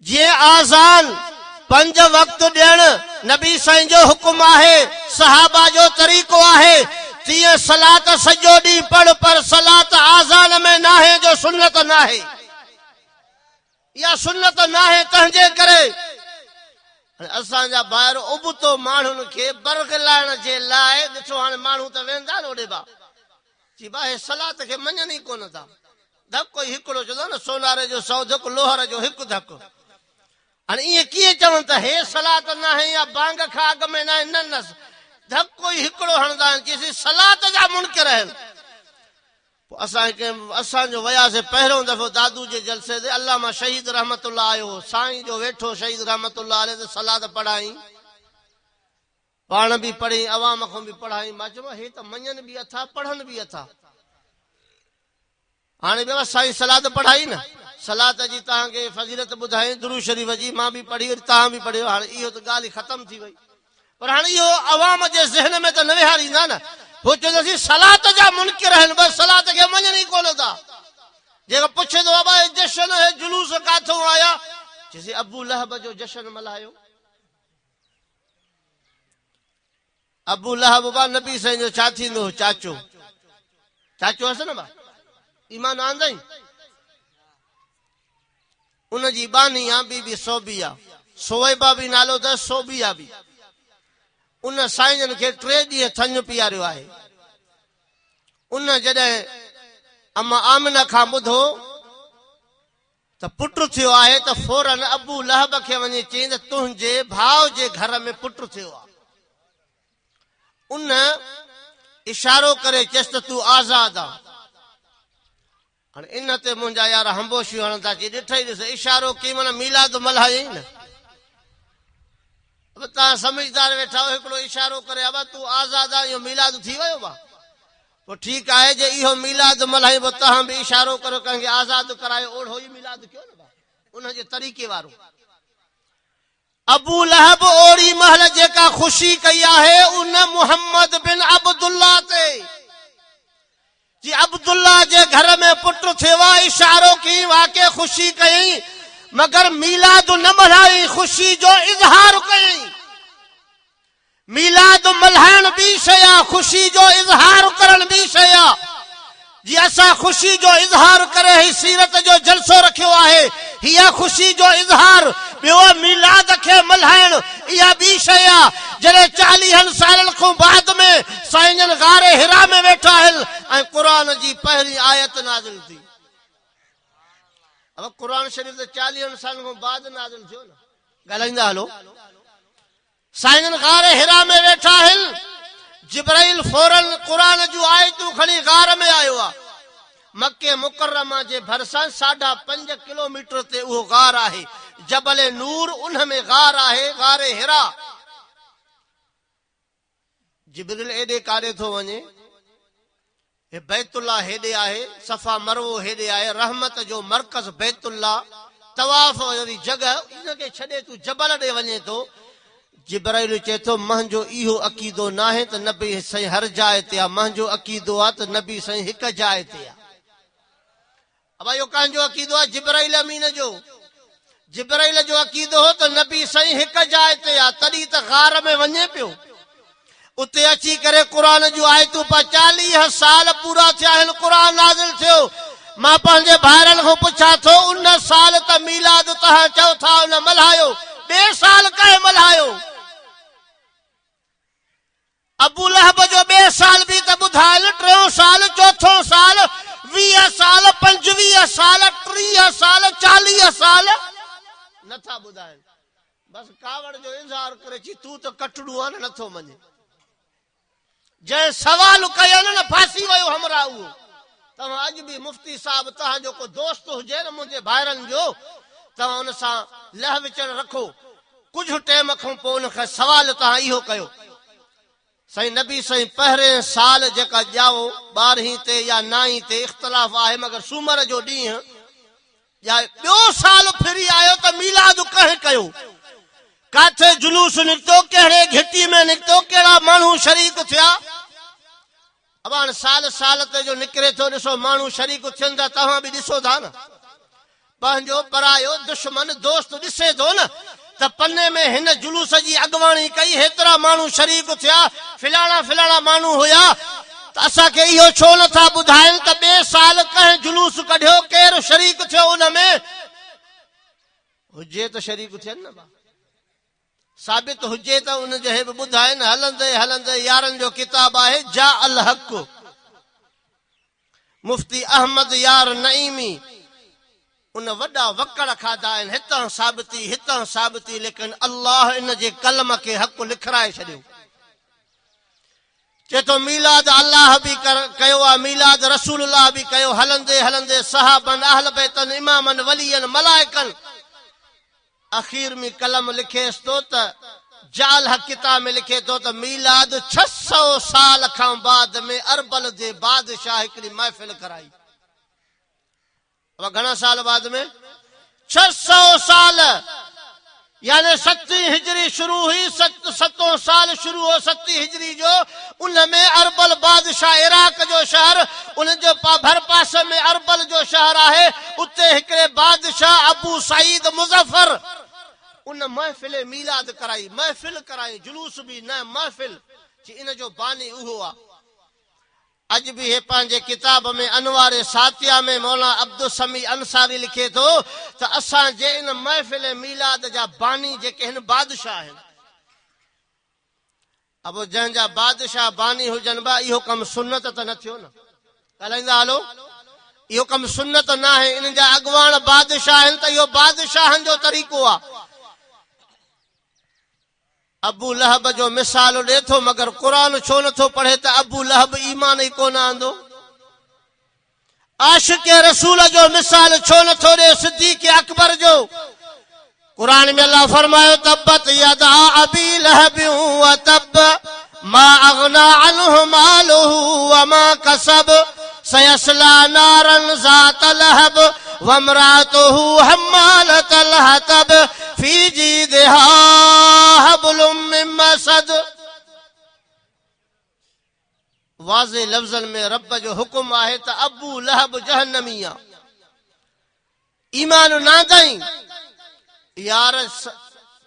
جيئن آذان پنج وقت ڏيڻ نبي سائين جو حڪم آهي، صحابه جو طريقو آهي، تيئن صلات سڄو ڏينهن پڙهه پر صلات آذان ۾ ناهي جو سنت ناهي. اها سنت ناهي تنهن جي ڪري اسان جا ڀائر ابتو ماڻهن کي برغلائڻ جي لاء ڏٺو هاڻي ماڻهو ته ويندا نه اوڏي با چي با هي صلات کي مڃن ئي ڪونه ٿا. ڌڪ ئي هڪڙو چوندا نه سوناري جو سئو ڌڪ لوهر جو هڪ ڌڪ. هاڻي ائين ڪيئن چون ته هي صلات ناهي يا بانگ کان اڳ ۾ ناهي نه نه ڌڪ ئي هڪڙو هڻندا آهن چي سي صلات جا منڪر آهن. پوء اسان هڪ اسان جو وياسي پهريون دفعو دادو جي جلسي تي علامه شهيد رحمت الله آيو هو سائين جو ويٺو شهيد رحمت الله عليه ته صلات پڙهائين پاڻ به پڙهين عوام کان به پڙهائين مان چيو هي ته مڃن به اٿا پڙهن به اٿا. هاڻي بابا سائين صلات پڙهائي نه صلات جي توهان کي فضيلت ٻڌائين درود شريف جي مان به پڙهي وري توهان به پڙهيو هاڻي اهو ته ڳالهه ئي ختم ٿي وئي. پر هاڻي اهو عوام جي ذهن ۾ ته نه ويهاريندا نه. هو چونداسين صلات جا منڪر آهن، بس صلات کي مڃن ئي ڪونه ٿا. جيڪو پڇي ٿو بابا هي جشن هي جلوس ڪاٿون آيا؟ چيسين ابو لهب جو جشن ملهايو. ابو لهب با نبي سائين جو ڇا ٿيندو هو؟ چاچو. چاچو هيس نه با؟ ايمان آندائين؟ ان جي ٻانهي آ بي بي صوبيه، سويبه به نالو اٿس صوبيه به. ان سائين جن کي ٽي ڏينهن ٿڃ پياريو آهي. ان جڏهن اما آمنه کان ٻڌو ته پٽ ٿيو آهي ته فوراً ابو لهب کي وڃي چيائين ته تنهنجي ڀاء جي گهر ۾ پٽ ٿيو آهي. ان اشارو ڪري چيس ته تون آزاد آن. هاڻي ان تي منهنجا يار هنبوشيون هڻن ٿا چي ڏٺئي ڏس اشارو ڪيئي معنيٰ ميلاد ملهايائين نه. ابا توهان سمجهدار ويٺا آهيو هڪڙو اشارو ڪري ابا تون آزاد آهين اهو ميلاد ٿي ويو با پوء ٺيڪ آهي جي اهو ميلاد ملهائين پوء توهان به اشارو ڪريو ڪنهن کي آزاد ڪرايو اوڙهو ئي ميلاد ڪيو نه با ان جي طريقي وارو. ابو لهب اوڙي مهل جيڪا خوشي ڪئي آهي ان محمد بن عبدالله تي جي عبدالله جي گهر ۾ پٽ ٿيو آ اشارو ڪيائين واقعي خوشي ڪيائين مگر ميلاد نه ملهائين خوشي جو اظهار ڪيائين ميلاد ملهائڻ ٻي شيء آ خوشي جو اظهار ڪرڻ ٻي شيء آ جي اسان خوشي جو اظهار ڪري هي سيرت جو جلسو رکيو آهي هي آ خوشي جو اظهار ٻيو آ ميلاد کي ملهائڻ اها ٻي شيء آ جڏهن چاليهن سالن کان بعد ۾ سائين جن غار حرا ۾ ويٺا هن ۽ قرآن جي پهرين آيت نازل ٿي. ابا قرآن شريف ته چاليهن سالن کان بعد نازل ٿيو نه. ڳالهائيندا هلو. سائين جن غار حرا ۾ ويٺا هن. جبرائيل فوراً قرآن جون آيتون کڻي غار ۾ آيو آ. مڪي مڪرمه جي ڀرسان ساڍا پنج ڪلوميٽر تي اهو غار آهي. جبل نور ان ۾ غار آهي، غار حرا. جبريل ايڏي ڪاڏي ٿو وڃي؟ هي بيت الله هيڏي آهي، صفا مروه هيڏي آهي، رحمت جو مرڪز بيت الله، طواف واري جڳهه، ان کي ڇڏي تون جبل ڏي وڃين ٿو. جبرائيل چئي ٿو، منهنجو اهو عقيدو ناهي ته نبي سائين هر جاء تي آ، منهنجو عقيدو آ ته نبي سائين هڪ جاء تي آ. ابا اهو ڪنهن جو عقيدو آهي؟ جبرائيل امين جو. جبرائيل جو عقيدو هو ته نبي سائين هڪ جاء تي آ، تڏهن ته غار ۾ وڃي پيو. اتي اچي ڪري قرآن جون آيتون پا 40 سال پورا ٿيا آهن قرآن نازل ٿيو. مان پنهنجي ڀائرن کان پڇان ٿو ان سال ته ميلاد توهان چئو ٿا ان ملهايو، ٻئي سال ڪنهن ملهايو؟ ابو لهب جو ٻئي سال به ته ٻڌايل، ٽيون سال، چوٿون سال، 20 سال، 25 سال، 30 سال، 40 سال نه ٿا ٻڌائن. بس ڪاوڙ جو اظهار ڪري چي تون ته ڪٽڙو آن نه ٿو مڃين. جنهن سوال ڪيو نه ڦاسي ويو همراهه اهو. توهان اڄ به مفتي صاحب توهان جو ڪو دوست هجي نه منهنجي ڀائرن جو توهان ان سان لهه وچڙ رکو ڪجهه ٽيم کان پوء ان کان سوال توهان اهو ڪيو سائين نبي سائين پهرين سال جيڪا ڄائو ٻارهين تي يا نائين تي اختلاف آهي مگر سومر جو ڏينهن ڄائي ٻيو سال ڦري آيو ته ميلاد ڪنهن ڪيو ڪاٿي جلوس نڪتو ڪهڙي گهٽي ۾ نڪتو ڪهڙا ماڻهو شريڪ ٿيا ابا هاڻ سال سال تي جو نڪري ٿو ڏسو ماڻهو شريڪ ٿين ٿا توهان به ڏسو ٿا نه پنهنجو پرايو دشمن دوست ڏسي ٿو نه ته پني ۾ هن جلوس جي اڳواڻي ڪئي هيترا ماڻهو شريڪ ٿيا فلاڻا فلاڻا ماڻهو هيا ته اسان کي اهو ڇو نه ٿا ٻڌائين ته ٻئي سال ڪنهن جلوس ڪڍيو ڪير شريڪ ٿيو ان ۾ هجي ته شريڪ ٿين نه با ثابت هجي ته ان جو هي به ٻڌائين، هلندي هلندي يارن جو ڪتاب آهي جاء الحق مفتي احمد يار نعيمي ان وڏا وڪڙ کاڌا آهن هتان ثابتي هتان ثابتي ليڪن الله ان جي قلم کي حق لکرائي ڇڏيو. چئي ٿو ميلاد الله به ڪيو آ ميلاد رسول الله به ڪيو هلندي هلندي صحابن اهل بيتن امامن ولين ملائڪن اخير ۾ قلم لکيس ٿو ته جعل حق ڪتاب ۾ لکي ٿو ته ميلاد 600 سال کان بعد ۾ اربل جي بادشاهه هڪڙي محفل ڪرائي. ابا گهڻا سال بعد ۾ 600 سال. يعني ستين هجري شروع هئي، ست ستون سال شروع هو ستين هجري جو، ان ۾ اربل بادشاهه عراق جو شهر، ان جي ڀرپاسي ۾ اربل جو شهر آهي، اتي هڪڙي بادشاهه ابو سعيد مظفر ان محفل ميلاد ڪرائي، محفل ڪرائين، جلوس به نه محفل، چي ان جو باني اهو آ. اڄ به هي پنهنجي ڪتاب ۾ انوار ساطع ۾ مولانا عبدالسميع انصاري لکي ٿو ته اسان جي ان محفل ميلاد جا باني جيڪي هن بادشاهه آهن. ابو جنهن جا بادشاهه باني هجن با اهو ڪم سنت ته نه ٿيو نه. ڳالهائيندا هلو. اهو ڪم سنت ناهي انهن جا اڳواڻ بادشاهه آهن ته اهو بادشاهن جو طريقو آهي. ابو لهب جو مثال ڏي ٿو مگر قرآن ڇو نٿو پڙهي ته ابو لهب ايمان ئي ڪونه آندو؟ عاشق رسول جو مثال ڇو نٿو ڏي صديق اڪبر جو؟ قرآن ۾ الله فرمايو تبت يدا ابي لهب وتب ما اغنى عنه ماله وما كسب سيصلى نارا ذات لهب وامراته حمالة الحطب في جيدها حبل من مسد. واضح لفظن ۾ رب جو حڪم آهي ته ابو لهب جهنمي آ. ايمان نه آندائين. يار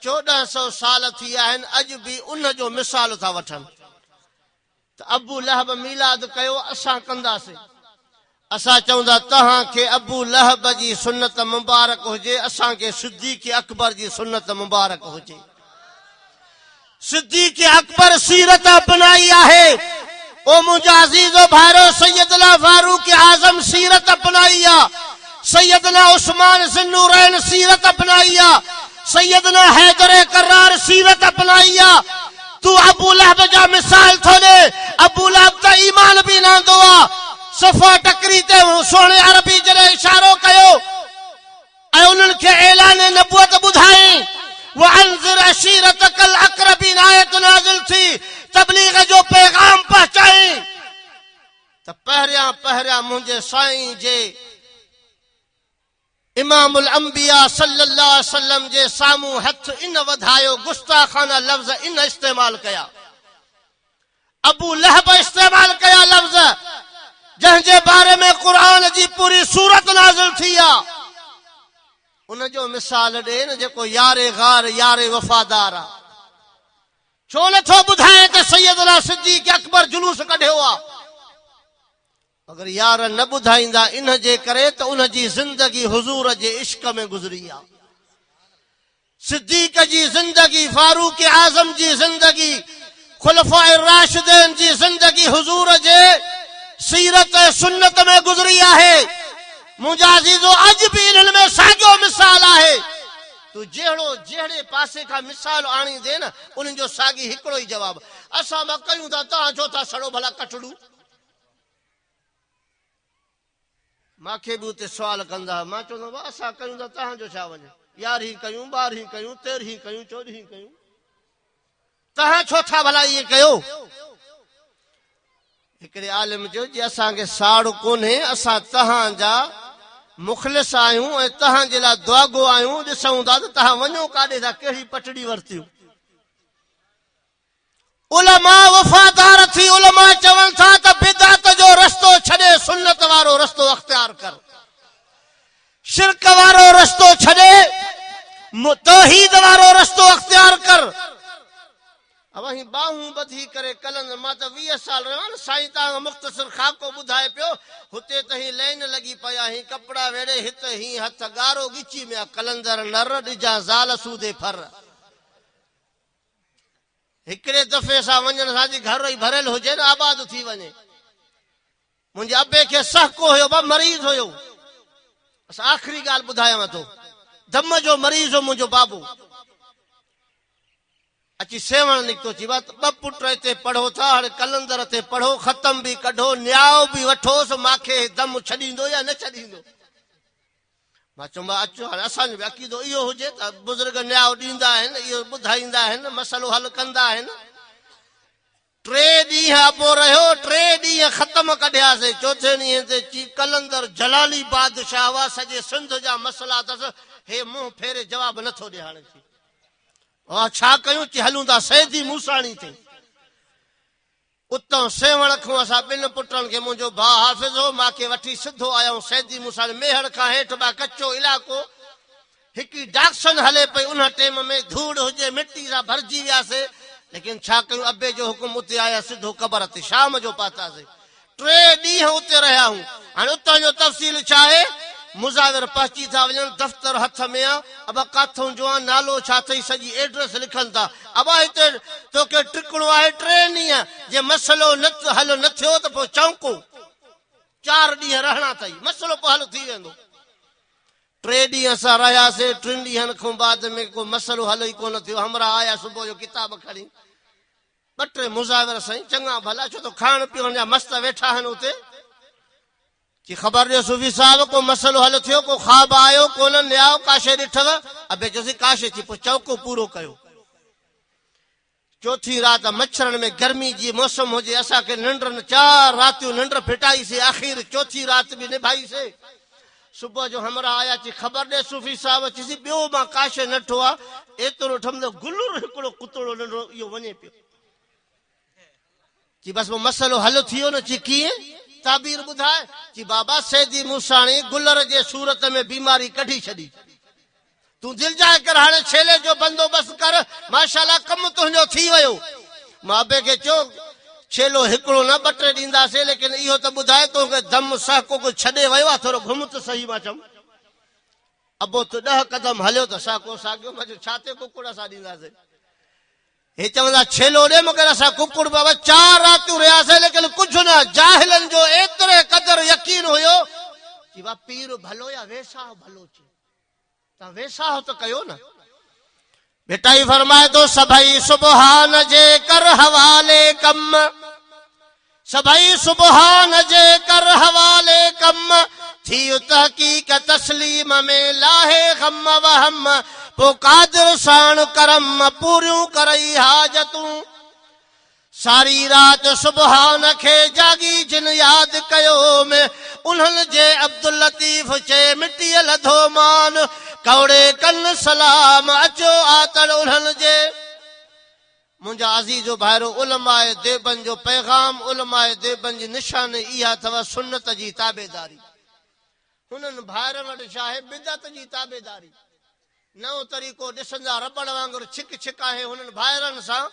1400 سال ٿي ويا آهن اڄ به ان جو مثال ٿا وٺن. ته ابو لهب ميلاد ڪيو اسان ڪنداسين. اسان چئون ٿا توهان کي ابو لهب جي سنت مبارڪ هجي اسان کي صديق اڪبر جي سنت مبارڪ هجي. صديق اڪبر سيرت اپنائي آهي. او منهنجا عزيزو ڀائرو سيدنا فاروق اعظم سيرت اپنائي آ. سيدنا عثمان ذوالنورين سيرت اپنائي آ. سيدنا حيدر ڪرار سيرت اپنائي آ. تون ابو لهب جا مثال ٿو ڏي. ابو لهب ته ايمان به نه آندو آ. صفا ٽڪري تي سهڻي عربي جڏهن اشارو ڪيو ۽ انهن کي اعلان نبوت ٻڌائين، وانذر عشيرتک الاقربين آيت نازل ٿي، تبليغ جو پيغام پهچائين ته پهريان پهريان منهنجي سائين جي امام الانبياء صلي الله عليه وسلم جي سامهون هٿ ان وڌايو، گستاخانه لفظ ان استعمال ڪيا. ابو لهب استعمال ڪيا لفظ جنهن جي باري ۾ قرآن جي پوري سورت نازل ٿي آ. ان جو مثال ڏي نه جيڪو يار غار يار وفادار آ. ڇو نٿو ٻڌائين ته سيدنا صديق اڪبر جلوس ڪڍيو آ. مگر يار نه ٻڌائيندا ان جي ڪري ته ان جي زندگي حضور جي عشق ۾ گذري آ. صديق جي زندگي، فاروق اعظم جي زندگي، خلفاء الراشدين جي زندگي حضور جي سيرت ۽ سنت ۾ گذري آهي. منهنجا عزيزو اڄ به انهن ۾ ساڳيو مثال آهي. تون جهڙو جهڙي پاسي کان مثال آڻيندين نه انهن جو ساڳي هڪڙو ئي جواب. اسان به ڪيون ٿا توهان ڇو ٿا سڙو ڀلا ڪٽڙو. مان کي به اتي سوال ڪندا ها. مان چوندو هوس، اسان ڪيون ٿا توهان جو ڇا وڃي؟ يارهين ڪيون، ٻارهين ڪيون، تيرهين ڪيون، چوڏهين ڪيون. توهان ڇو ٿا ڀلا ائين ڪيو؟ هڪڙي عالم چيو، جي اسان کي ساڙ ڪونهي، اسان توهان جا مخلص آهيون ۽ توهان جي لاء دعاگو آهيون، ڏسون ٿا ته توهان وڃو ڪاڏي ٿا، ڪهڙي پٽڙي ورتيون. علماء وفادار ٿي علماء چون ٿا ته بدعت جو رستو ڇڏي سنت وارو رستو اختيار ڪر، شرڪ وارو رستو ڇڏي توحيد وارو رستو اختيار ڪر. اوهين ٻانهون ٻڌي ڪري قلندر مان ته 20 سال رهيو آهيان نه سائين توهان کي مختصر خاڪو ٻڌائي پيو هتي ته هين لين لڳي پئي آ هين ڪپڙا ويڙهي هت هين هٿ ڳارو ڳچي ۾ آ قلندر نر ڏجان زال سودي ڦر. هڪڙي دفعي سان وڃڻ سان جي گهر ئي ڀريل هجي نه آباد ٿي وڃي. منهنجي ابي کي سهڪو هيو با مريض هيو. بس آخري ڳالهه ٻڌايان ٿو. دم جو مريض هو منهنجو بابو. اچي سيوهڻ نڪتو چي با ٻه پٽ هتي پڙهو ٿا هاڻي قلندر تي پڙهو ختم به ڪڍو نياء به وٺوس ماکي دم ڇڏيندو يا نه ڇڏيندو. مان چيم اچو هاڻي اسان جو به عقيدو اهو هجي ته بزرگ نياء ڏيندا آهن، اهو ٻڌائيندا آهن، مسئلو حل ڪندا آهن. ٽي ڏينهن ابو رهيو، ٽي ڏينهن ختم ڪڍياسين، چوٿين ڏينهن تي چي قلندر جلالي بادشاهه هئا، سڄي سنڌ جا مسئلا اٿس، هي منهن ڦيري جواب نٿو ڏي هاڻي چي. ڇا ڪيون؟ چي هلون ٿا سيدي موساڻي تي. اتان سيوهڻ کان اسان ٻن پٽن کي منهنجو ڀاء حافظ هو، مان کي وٺي سڌو آيائون سيدي موساڻي ميهڙ کان هيٺ با ڪچو علائقو هڪي ڊاڪسن هلي پئي ان ٽيم ۾ ڌوڙ هجي مٽي سان ڀرجي وياسي ليڪن ڇا ڪيون ابي جو حڪم اتي آيا سڌو قبر تي شام جو پهتاسي ٽي ڏينهن اتي رهيا هون. هاڻي اتان جو تفصيل ڇا آهي؟ مزاور پهچي ٿا وڃن، دفتر هٿ ۾ آ، ابا ڪاٿئون جو آن، نالو ڇا اٿئي، سڄي ايڊريس لکن ٿا. ابا هتي توکي ٽڪڻو آهي ٽي ڏينهن، جي مسئلو نه حل نه ٿيو ته پوء چونڪو. چار ڏينهن رهڻا اٿئي، مسئلو پوء حل ٿي ويندو. ٽي ڏينهن اسان رهياسين، ٽن ڏينهن کان بعد ۾ ڪو مسئلو حل ئي ڪونه ٿيو. همراهه آيا صبح جو ڪتاب کڻي. ٻه ٽي مزاور سائين چڱا ڀلا ڇو ته کائڻ پيئڻ جا مست ويٺا آهن اتي. چي خبر ڏيو صوفي صاحب ڪو مسئلو حل ٿيو ڪو خواب آيو ڪونه نياء ڪا شيء ڏٺو؟ ابي چيوسين ڪا شيء چي پوء چوڪو پورو ڪيو. چوٿين رات مڇرن ۾ گرمي جي موسم هجي اسان کي ننڊ نه چار راتيون ننڊ ڦٽائي سي آخير چوٿين رات به نڀائي سي. صبح جو همراهه آيا چي خبر ڏي صوفي صاحب چيسين ٻيو مان ڪا شيء نه ڏٺو آ ايترو ڏٺم ته گلر هڪڙو ڪتڙو ننڍڙو اهو وڃي پيو چي بس پوء مسئلو حل ٿي ويو نه چي ڪيئن تعبير ٻڌاء چي بابا سيدي موساڻي گلر جي صورت ۾ بيماري ڪڍي ڇڏي تون دلجاء ڪر هاڻي ڇيلي جو بندوبست ڪر ماشاءالله ڪم تنهنجو ٿي ويو. مان ابي کي چيو ڇيلو هڪڙو نه ٻه ٽي ڏينداسين ليڪن اهو ته ٻڌاء توکي دم سهڪو ڪجهه ڇڏي ويو آ ٿورو گهم ته سهي مان چيم ابو ته ڏهه قدم هليو ته سهڪو ساڳيو مان چيو ڇا تي ڪڪڙ اسان ڏينداسين. هي چوندا ڇيلو ڏي مگر اسان ڪڪڙ بابا چار راتيون رهياسين ليڪن ڪجهه نه جاهلن جو ايتري قدر يقين هيو چي وا پير ڀلو يا ويساهه ڀلو چي تان ويساهه ته ڪيو نه. ڀٽائي فرمائي ٿو، سڀئي سبحان جي ڪر حوالي ڪم، سڀئي سبحان جي ڪر حوالي ڪم، ٿيء تحقيق تسليم ۾ لاهي غم وهم، پوء قادر ساڻ ڪرم، پوريون ڪرئي حاجتون. ساري رات سبحان کي جاڳي جن ياد ڪيو م انهن جي عبداللطيف چئي مٽيء لڌو مان ڪوڙي ڪن سلام اچو آتڙ انهن جي. منهنجا عزيزو ڀائرو علماء ديوبند جو پيغام علماء ديوبند جي نشاني اها اٿو سنت جي تابعداري هنن ڀائرن وٽ ڇا آهي بدعت جي تابعداري نئون طريقو ڏسندا رٻڙ وانگر ڇڪ ڇڪ آهي هنن ڀائرن سان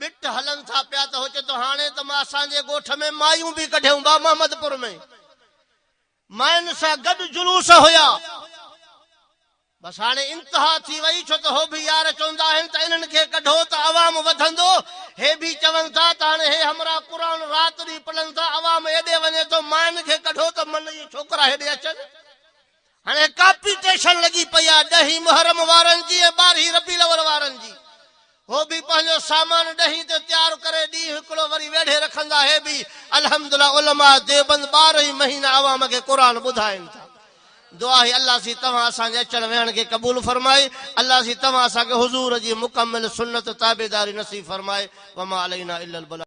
ٻٽ هلن ٿا پيا ته هو چئي ٿو هاڻي ته مان اسان جي ڳوٺ ۾ مايون به ڪڍيون با محمد پور ۾ ماين سان گڏ جلوس هيا بس هاڻي انتها ٿي وئي ڇو ته هو به يار چوندا آهن ته انهن کي ڪڍو ته عوام وڌندو هي به چون ٿا ته هاڻي هي همراهه قرآن رات ڏينهن پڙهن ٿا عوام ايڏي وڃي ٿو ماين کي ڪڍو ته من اهي ڇوڪرا هيڏي اچن. هاڻي ڪاپيٽيشن لڳي پئي آهي ڏهين محرم وارن جي ۽ ٻارهين ربيع الاول وارن جي. هو به پنهنجو سامان ڏهين تي تيار ڪري ڏينهن هڪڙو وري ويڙهي رکندا هي به الحمدلله علماء ديوبند ٻارهن ئي مهينا عوام کي قرآن ٻڌائين ٿا. دعا آهي الله سين توهان اسان جي اچڻ ويهڻ کي قبول فرمائي الله سين توهان اسان کي حضور جي مڪمل سنت تابعداري نصيب فرمائي وما علينا الا البلاغ.